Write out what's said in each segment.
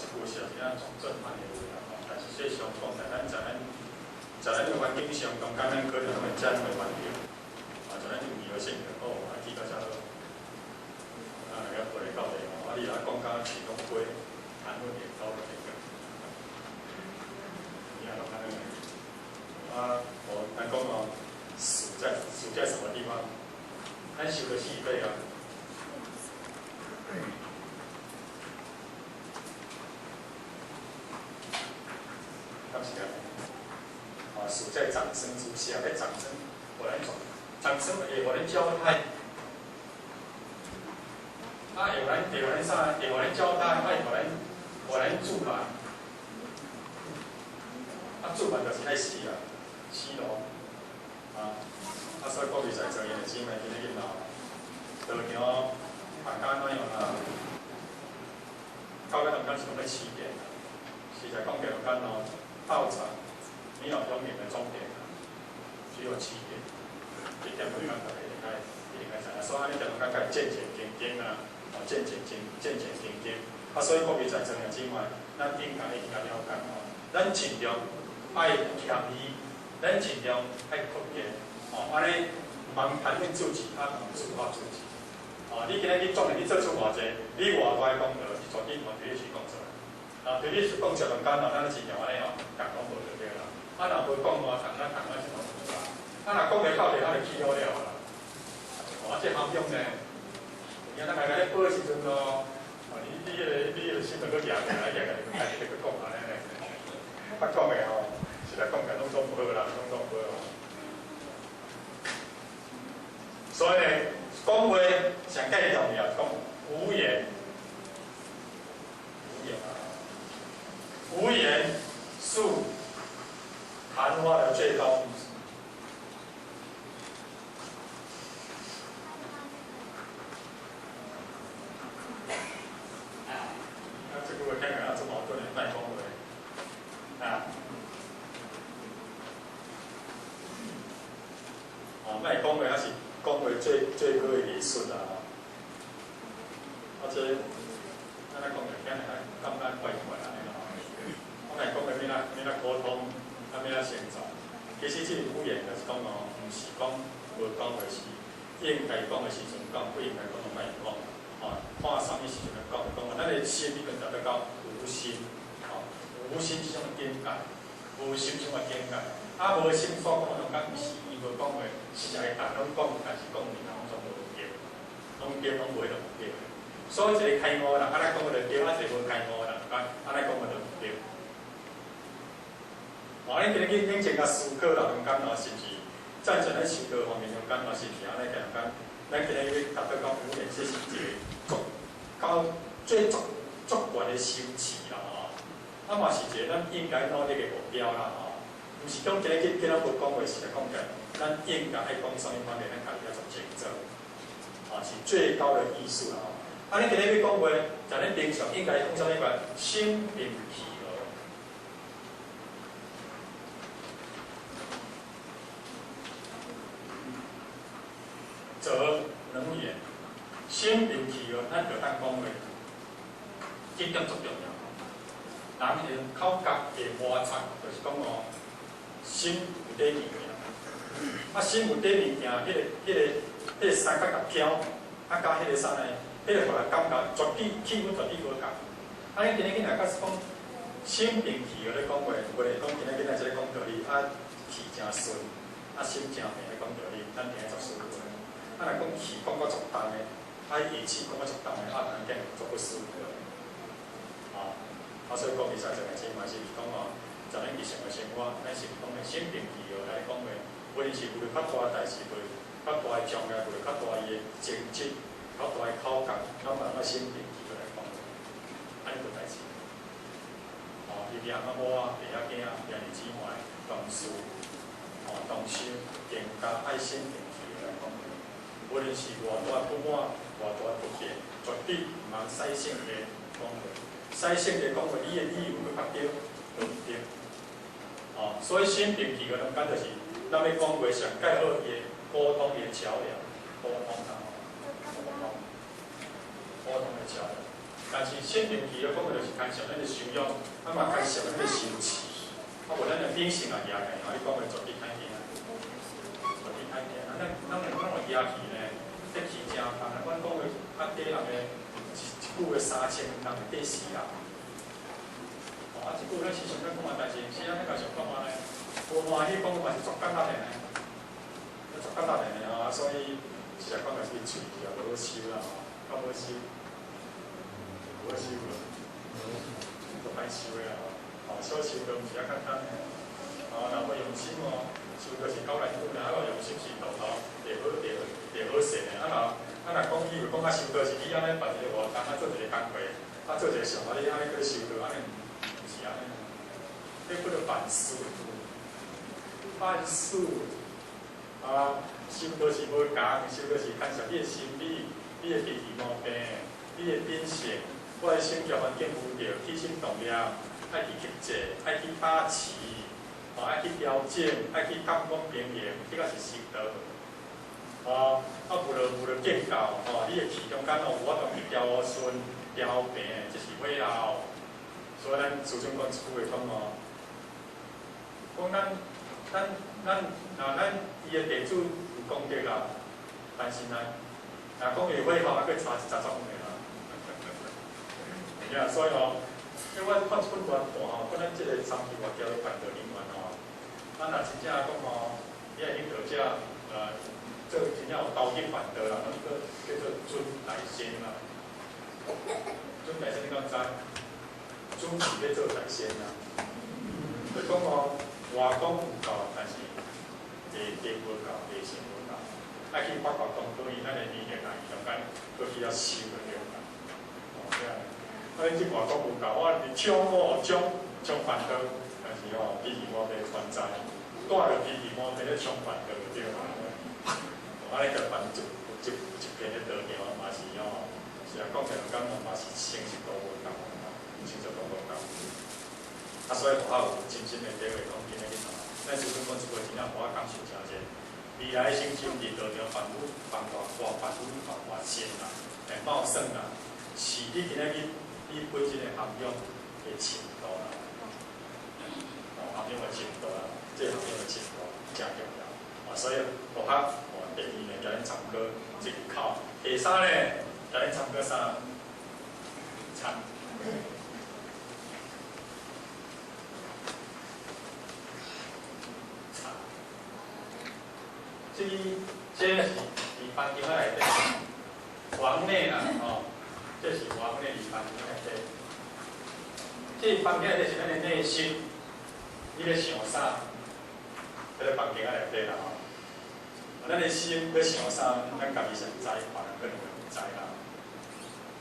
這句是有啥總震撼的話啦，吼！但是說相講，但咱在咱在咱的環境上中間，咱可能會真會完了，啊，在咱有娛樂性就好，啊，記到遮好。啊，若個過來到底吼，啊，你若講甲是攏飛，談論會到這個，你啊攏按呢。啊，我咱講哦，死在什麼地方？咱受了死輩啊。敢是按呢？啊，死在掌聲之下，彼掌聲，予咱做，掌聲會予咱交代，啊，會予咱啥？會予咱交代，啊，會予咱自滿，啊，自滿就是愛死啊，死咯，啊，啊，所以講實在做兄弟姊妹今日囡仔，道場大家怎樣啊？到尾中間是講欲起點啊，實在講起中間哦，道場沒有永遠的終點啊，只有起點。這點中間大家一定愛知影，所以按呢中間該戰戰兢兢啊，哦，戰戰兢戰戰兢兢。啊，所以各位在座兄姊妹，咱應該會較了解吼，咱盡量愛謙虛，咱盡量愛克制，吼，按呢毋通談論自己，啊，毋自誇自己。哦，你今日去創業，你做出偌濟，你偌大的功勞，是絕對毋對你是講出來。啊，對你是講出來中間吼，咱盡量按呢吼，共攏無就對啦。啊，若無講話，同咱同咱是攏無啦。啊，若講袂到底，啊就起好了啦。哦，啊，這涵養呢，有影咱大家咧報的時陣咯，哦，你彼個心就閣舉起來，舉起來，家己閣講按呢呢。啊，講的吼，實在講起來攏總無好啦，攏總無好。所以呢，講話上蓋重要，講無言，無言啊，無言是談話的最高藝術。啊，這句話聽起來足矛盾的，莫講話，啊，哦，莫講話，還是講話最最好的藝術啊！啊，這咱來講來聽來感覺怪怪按呢咯。我來講話欲怎欲怎溝通，啊欲怎成就？其實這個語言就是講哦，毋是講無講話是應該講的時陣講，不應該講就莫講。哦，看啥物時陣來講就講。咱的心已經達到無心，哦，無心這種境界，無心這種境界。啊，無心所講的中間，毋是伊無講話，實在逐攏講，但是講物件攏總無對，攏對，攏無彼個目的。所以一個開悟的人，按呢講話就對；啊，一個無開悟的人，按呢講話就毋對。哦，恁今日去認真共思考啦，中間哦，是毋是？贊成咱修道方面中間哦，是毋是按呢？中間，咱今日欲達到講無言，這是一個足高最足足懸的修持啦吼。啊嘛是一個咱應該努力的目標啦吼。毋是講今日去今仔無講話，是來講起來，咱應該愛講啥物款的，咱家己愛做清楚。啊，是最高的藝術啦吼。啊，你今日欲講話，在咱平常應該講啥物款？心平氣和。則能言，心平氣和，咱就當講話，這點足重要。人的口角會摩擦，就是講哦，心有底物件，啊，心有底物件，彼個三角共飄，啊，佮彼個啥呢？彼個予人感覺絕對氣氛絕對無仝。啊，你今日囝若假使講心平氣和咧講話，無咧講今日囝仔這个講道理，啊，氣誠順，啊，心誠平咧講道理，咱聽足舒服的。啊，若講氣講甲足重的，啊，語氣講甲足重的，啊，人聽足不舒服的。啊，啊，所以講其實這個錢嘛是講哦，在咱日常的生活，咱是講的心平氣和來講話，無論是為著較大代誌，為較大的障礙，為著較大伊的爭執，較大的口角，咱嘛愛心平氣和來講話，按呢無代誌。哦，伊阿某啊，爸仔囝，兄弟姊妹，同事，哦，同修，更加愛心平氣和來講話。無論是偌大不滿，偌大不便，絕對毋通使性地講話。使性地講話，你的理由閣較對，都毋對。哦，所以心平氣和中間就是，咱欲講話上蓋好伊的溝通的橋梁，溝通啦，溝通，溝通的橋梁。但是心平气和讲的就是牵涉咱的修養，啊嘛牽涉咱的修持。啊，無咱的秉性也舉起來，你講話絕對歹聽，絕對歹聽。啊，咱會舉起呢，這氣誠重啊！阮講話較低人的一一句話3000人會短死啦。哦，啊，這句咱時常咧講啊，但是毋是按呢共想講啊呢？無歡喜講嘛是足簡單的呢，足簡單的呢啊，所以實在講的是喙也無好收啦吼，較無收，無好收無，足歹收的吼。哦，小修都毋是遐簡單的。哦，若無用心哦，修就是狗來久，若無用心是道吼，會好會會好勢的。啊若啊若講以為講啊修道是你按呢辦一個活動，啊做一個工課，啊做一個想法，你按呢去修道，按呢毋是按呢。這叫做辦事，辦事。啊，修道是無仝，修道是牽涉你的心理、你的脾氣毛病、你的秉性，我的心境環境有著起心動念。愛去克制，愛去把持，哦，愛去調整，愛去槓桿平衡，這個是修道。哦，啊，無論見教，吼，你的氣中間哦，有法度去調順、調平，這是火候。所以咱師尊講一句話講哦，講咱伊的地主有功德啦，但是呢，若講伊火候，還閣差一雜種的啦。是啊，所以哦。因為我看這本書吼，看咱這個三期外交的辦道人員吼，咱若真正講吼，你愛去道者，做真正有投入辦道啦，攏叫叫做準大仙啦。準大仙你敢知？準是欲做大仙啦。就講吼，外講有夠，但是地地無夠，地性無夠，愛去發掘當中伊咱的能力啊，伊中間閣去遐修就對啦。哦，這樣。啊！你這外講無夠，我伫唱哦，唱唱反道，但是吼，脾氣毛病存在，帶著脾氣毛病咧唱反道就對啦。啊，你共辦一一一片咧道場嘛是吼，是啊，講起來感覺嘛是成熟度無夠，成熟度無夠。啊，所以予我有深深的體會，講今日吼，咱師尊講一句真正予我感受誠濟。未來成就佇道場凡夫凡偌大，凡夫凡偌深啦，會茂盛啦，是你今仔日。你本身的涵養的程度啦，哦，涵養的程度啦，這個涵養的程度誠重要。啊，所以學校哦，第二呢，共恁參考這個口，第三呢，共恁參考啥？參。參。這個這是佇房間內底，房內啦，吼。這是我們的房間內底，這個房間內底是咱的內心，你咧想啥？這個房間內底啦吼，咱的心咧想啥，咱家己先知，別人可能會毋知啦。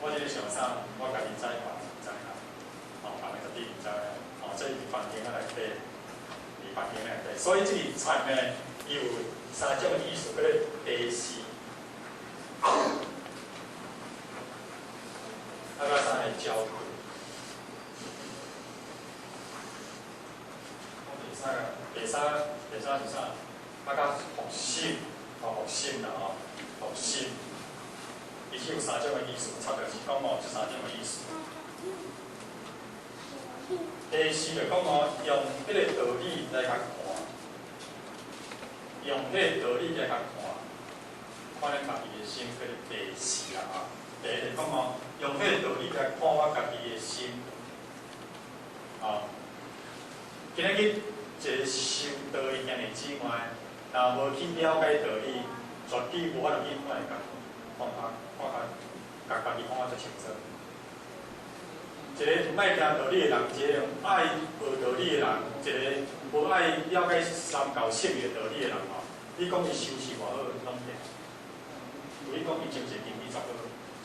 我這咧想啥，我家己知，別人毋知啦。吼，別人絕對毋知啦。吼，這是房間內底，佇房間內底，所以這個禪呢，伊有三種的意思，叫做第四。啊，佮三個焦慮。第三個，第三，第三是啥？啊，佮服心，哦，服心啦吼，服心。其實有三種的意思，差不多是講哦，這三種的意思。第四就講哦，用彼個道理來共看，用彼個道理來共看，看咱家己的心叫做第四啦吼。第一就講哦，用彼個道理來看我家己的心，啊，今仔日一個修道的兄弟姊妹，若無去了解道理，絕對無法度去看會家，看較看較，共家己看較足清楚。一個毋愛聽道理的人，一個愛學道理的人，一個無愛了解三教聖義道理的人吼，你講伊修持偌好，攏對。你講伊前世根基十好，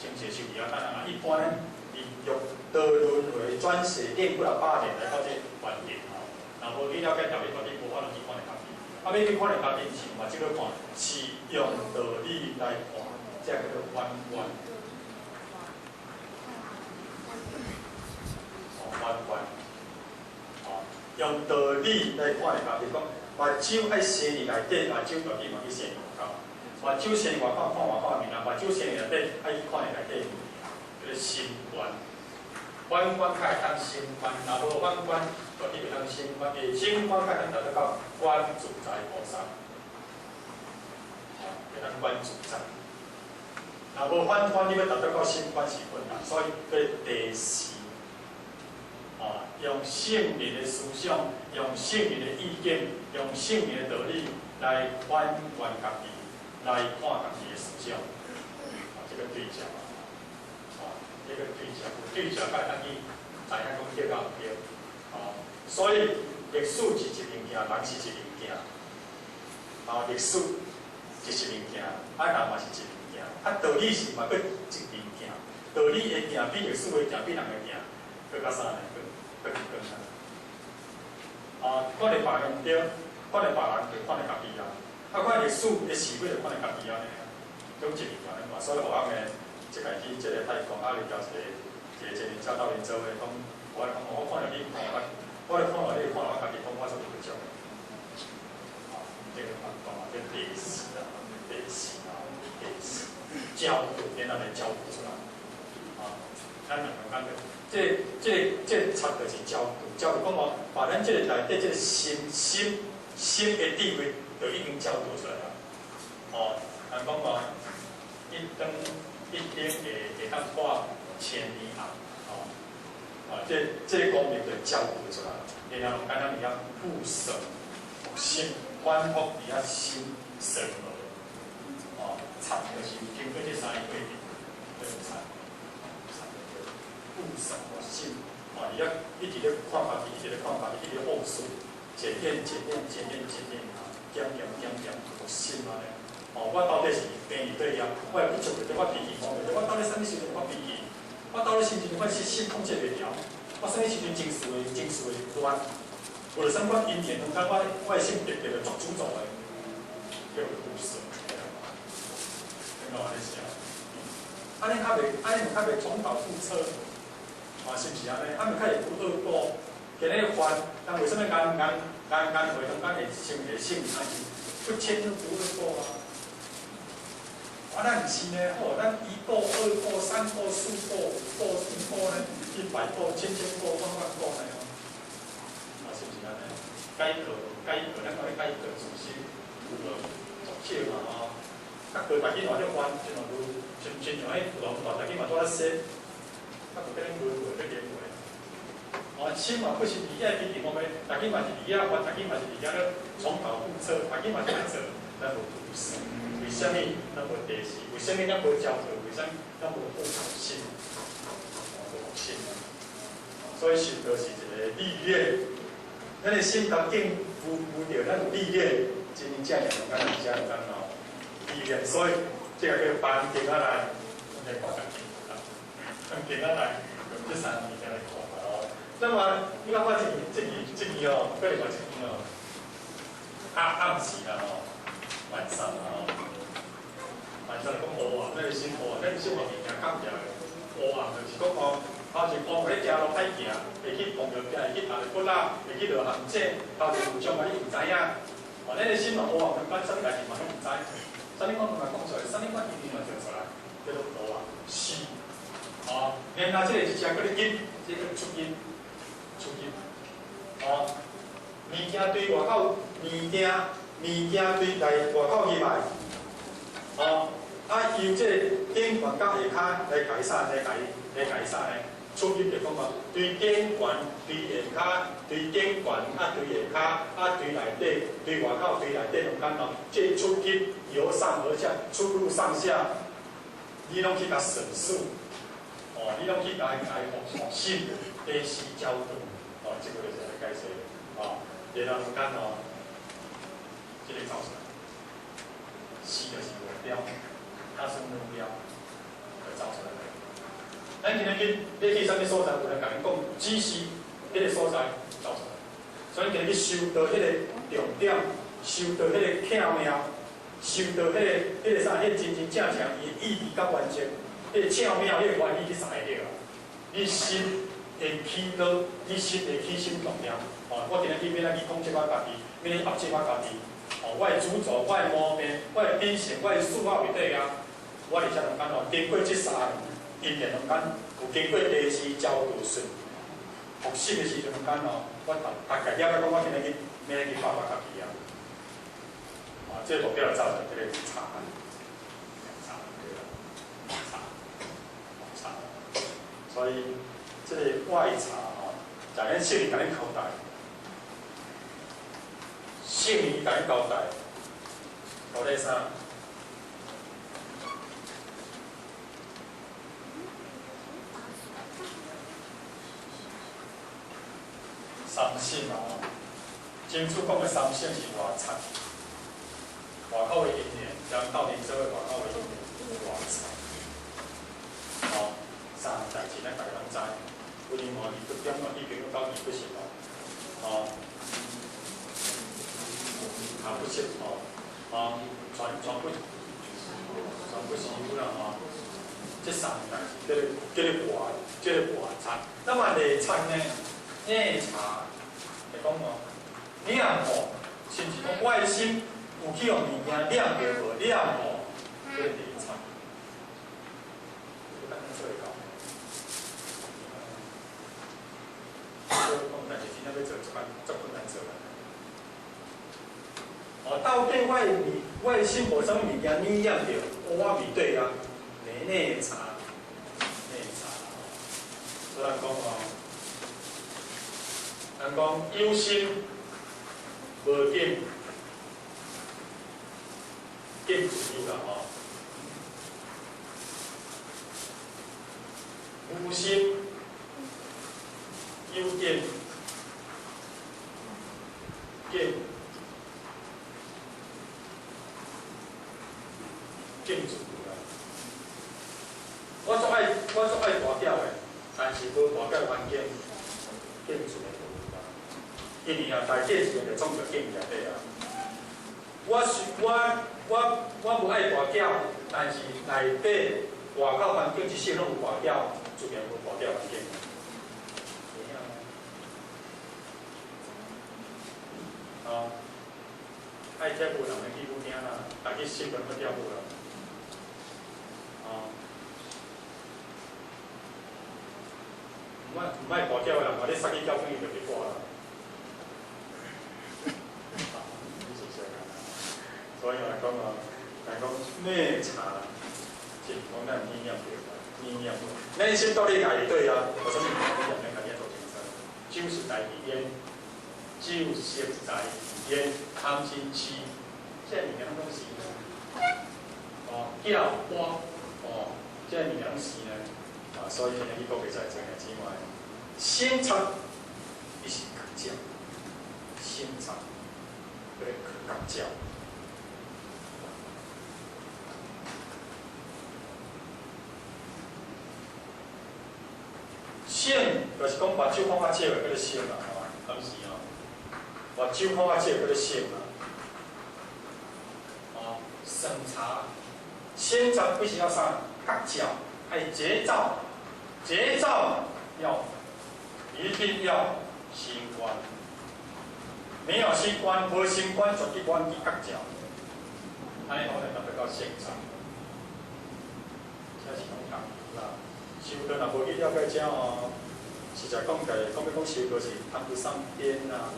前世修持啊，等啊，一般呢，伊用道輪迴轉世練幾若百年來到這環境吼，若無去了解道理，絕對無法度去看會家己。啊，欲去看會家己，是嘛？這個看是用道理來看，這叫做遠觀。哦，遠觀。哦，用道理來看會家己，講目睭愛生佇內底，目睭絕對嘛去生外口。目睭生外口看外口的物件，目睭生內底愛去看內底的物件，叫做心觀。反觀才會當升觀，若無反觀，就你袂當升觀。會升觀才會當達到觀自在菩薩，會當觀自在。若無反觀，你欲達到升觀是困難，所以叫第四，用聖人的思想，用聖人的意見，用聖人的道理來反觀家己，來看家己的思想，這個對照，這個對照，有對照才會當去知影講對抑毋對，所以歷史是一物件，人是一物件，歷史是一物件，人嘛是一物件，道理是嘛閣一物件，道理的行比歷史的行比人的行，閣較啥呢？閣閣更難。看著別人毋對，看著別人就看著家己啊，看歷史的是非就看著家己按呢，總一物件咧嘛。所以予阮的這擺去這個泰國，你交一個一個一個教導𪜶做伙講，我講我看著你看我，我咧看著你看我家己，講我做袂足。這個反觀啊，這第四啊，第四啊，第四，焦度，然後來焦度出來。咱兩個感覺，這插就是焦度，焦度講哦，把咱這個內底這個心心心的智慧，就已經焦度出來啦。人講哦，一燈一燈會當破千年暗。這個功能就焦度出來。然後簡單佇遐復審復心，反覆佇遐心審核。插就是經過這三個過程，叫做插。復審復心，伊遐一直咧看家己，一直咧看家己，一直咧學習，檢驗、檢驗、檢驗、檢驗，檢驗、檢驗，復心按呢。我到底是病佇佗遐，我會不足袂對，我脾氣講袂對，我到底啥物時陣我脾氣？我到底時陣我是心控制袂牢？我啥物時陣情緒會亂？有著啥款因緣中間，我的心特別的作主導的，叫做復審。聽到按呢是啊？按呢較袂，按呢較袂重蹈覆轍。是毋是按呢？毋較會有惡果，今日犯，但為啥物顏顏顏顏會中間會成會聖人？是不遷怒不惡果啊！咱毋是呢，吼，咱一過、二過、三過、四過、五過、十過呢，100過、千千過、萬萬過呢？是毋是按呢？改過，改過，咱講咧改過自新，有無？足少嘛吼。過逐日嘛咧犯，就如親親像彼龍大，逐日嘛拄仔洗。閣咧轮回，咧轮回。心嘛，不是佇遐脾氣方面，逐日嘛是佇遐犯，逐日嘛是佇遐咧重蹈覆轍，逐日嘛是咧做，咱無如是。為啥物咱無第四？為啥物咱無焦慮？為啥物咱無復心？無復心。所以修道是一個歷練，咱的心究竟有有著咱有歷練，真正正簡單，真簡單哦。歷練，所以這個叫班經仔來，來看經，班經仔來用這三個物件來看哦。那麼你看我這支這支這支哦，閣另外一支哦，暗暗時啦吼，晚上啦吼，晚上講黑暗，咱的心黑暗，咱心有物件擋住的，黑暗就是講哦。頭一步咧行路歹行，會去碰著壁，會去踏著骨仔，會去落陷阱，頭一有障礙你毋知影。咱的心嘛黑暗，中間啥物代誌嘛攏毋知，啥物款嘛講出來，啥物款意見嘛跳出來，叫做黑暗。是，然後這個一隻閣咧入，這個出入，出入。物件對外口，物件對內外口入來，由這個頂懸佮下跤來共伊啥，來共伊啥呢？出入就講嘛，對頂懸、對下跤、對頂懸啊，對下跤啊，對內底、對外口、對內底中間哦，這出入由上而下，出入上下，你攏去共審視，你攏去共伊共伊復心，第四焦度，這個就是來解釋，然後中間哦，這個走出來，四就是目標，它是目標，就走出來。咱今日去，你去啥物所在，有人共你講，只是彼個所在走出來。所以今日去修到彼個重點，修到彼個巧妙，修到彼個啥，彼個真真正正伊的意義佮原則，彼個巧妙，彼個原理去知著啊。你心會起腦，你心會起心動念。我今日去欲來去控制我家己，欲來壓制我家己。我的主軸，我的毛病，我的秉性，我的嗜好佇佗啊。我佇遮中間哦，經過這三個因緣中間。有經過地勢焦度順復審的時陣間哦，我逐逐家了解講，我今日去明仔去拍拍家己啊。啊，這個目標就走就叫做查，查對啦，查，查。所以這個外查吼，就咱聖靈共恁交代，聖靈共恁交代，交代啥？三省啊，真主講的三省是外擦，外口的因緣，將鬥陣做的外口的因緣，外擦。哦，三項代誌咱大家攏知，有另外二不點哦，已經到二不是哦，哦，啊不是哦，哦，全全部全部是有啦吼。這三項代誌叫做叫做外，叫做外擦。那麼內擦呢？內查會講哦，念吼，是毋是講我的心有去予物件念著無？念吼，叫做內查。你敢做會到？所以講代誌真正欲做，足艱足困難做啦。哦，到底我的物，我的心無啥物物件念著，我未對啊，內內查，內查。所以咱講哦。人講有心無見，見自由啦吼。無心有見，見見自由啦。我足愛我足愛大叫的，但是無大叫環境，見自由。因為啊，大家自然就創著境內底啊。我是我我我無愛跋筊，但是內底外口環境一世攏有跋筊，自然無跋筊環境。哦，愛跳舞人會去舞廳啦，大家習慣去跳舞啦。哦，毋愛毋愛跋筊的人，嘛咧殺去跳，等於就別掛啦。所以來講哦，來講內查，是講咱念念對啦，念念。咱心到底家己對啊？無啥物念念，咱家己做清楚。酒食在煙，酒食在煙，貪嗔痴，這物件攏是哦，叫我哦，這物件攏是呢。啊，所以今日去國際在做嘅姊妹，心察伊是覺照，心察叫做覺照。省就是講目睭看較少的叫做省啦，吼，敢是吼？目睭看較少叫做省啦。哦，審查，審查必須要啥？覺照，愛節造，節造要一定要心觀，沒有心觀，無心觀絕對無去覺照。按呢吼，就特別到審查，這是講功夫啦。修道若無去了解這哦，實在講起來，講欲講修道是談不上邊啦，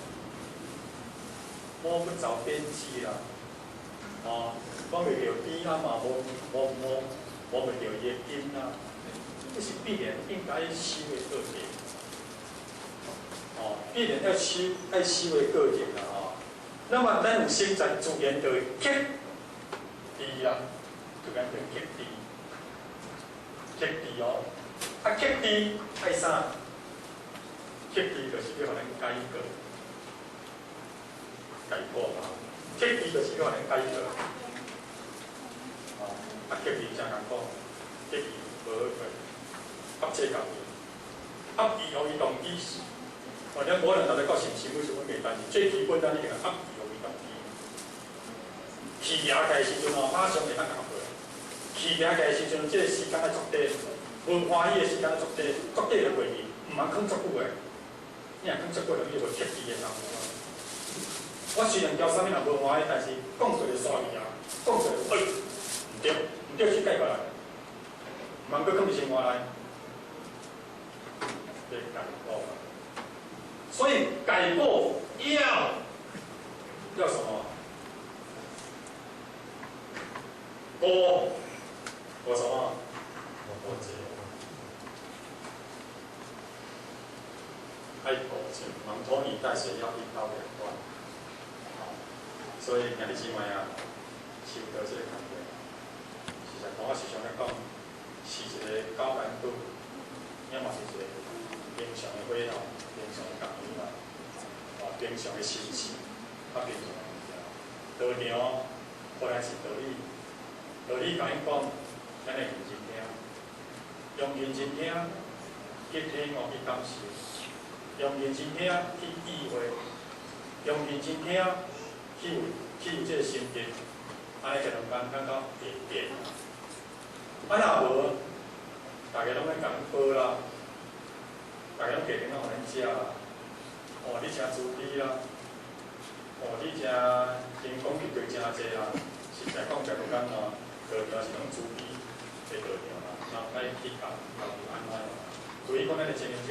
摸不著邊際啦，哦，講袂著邊啊嘛，無無無摸袂著伊的根啊，這是必然應該修的過程，哦，必然要修愛修的過程啦，吼。那麼咱有心在自然就會克制啦，自然就會克制。克制哦，啊克制愛啥？克制就是欲予咱改過，改過嘛。克制就是欲予咱改過。哦，啊克制誠艱苦，克制無好過，壓制家己，壓制予伊動機。哦，咱無論大家講是毋是，是問題，但是最基本咱一定要壓制予伊動機。起行起來時陣哦，馬上會當共過。起行起來時陣，這個時間愛足短，無歡喜的時間愛足短，足短就過去，毋通囥足久的。你若囥足久，就你無克制的功夫。我雖然交啥物人無歡喜，但是講出來就煞去啊，講出來就欸，毋對，毋對，去改過來，毋通閣囥佇生活內。解剖啊。所以解剖要什麼？五五什麼？五節。愛五節，蒙托尼代謝要一刀兩斷。所以兄弟姊妹啊，受到這個工課，事實講我時常咧講，是一個高難度，也嘛是一個平常的火候，平常的工藝啦，啊，平常的心情，較平常的物件。道場本來是道理，道理共𪜶講，咱會認真聽，用認真聽去體悟去感受，用認真聽去意會，用認真聽去有這個心得，按呢個中間感覺會變。啊，若無，大家攏咧共阮報啦，大家攏加點仔予恁食啦，哦，你誠慈悲啦，哦，你誠成功得對誠濟啦，實在講起來講哦，道場是攏慈悲的道場啦，然後愛去教教伊按怎樣，所以講咱的經營者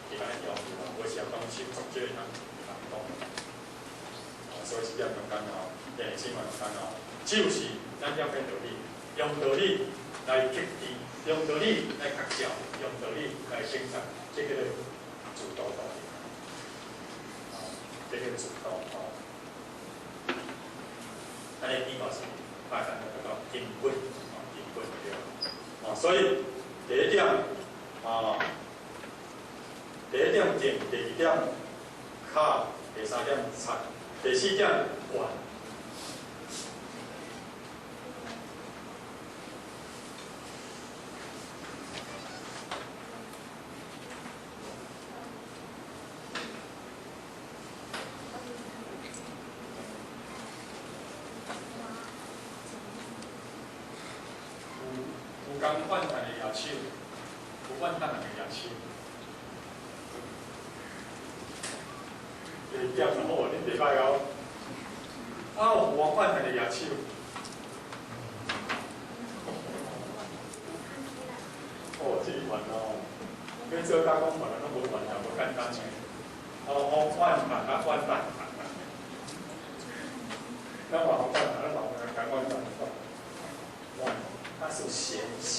是按呢要求啦，無是講手足少會當講。所以這點中間哦，電子嘛中間哦，就是咱了解道理，用道理來克制，用道理來覺照，用道理來省察，這叫做自度道理。這叫自度哦。咱的比較是發展到叫根本，哦，根本對。哦，所以第一點，哦，第一點定，第二點卡，第三點察，第四點觀。有共怨嘆的舉手，有怨嘆的舉手。第二點就好，恁袂歹哦。啊，有怨嘆的舉手。哦，這個怨哦，要做加工怨攏無怨也無簡單的。哦，怨嘆啊，怨嘆。咱話好怨嘆，咱話講怨嘆，怨。它是嫌棄，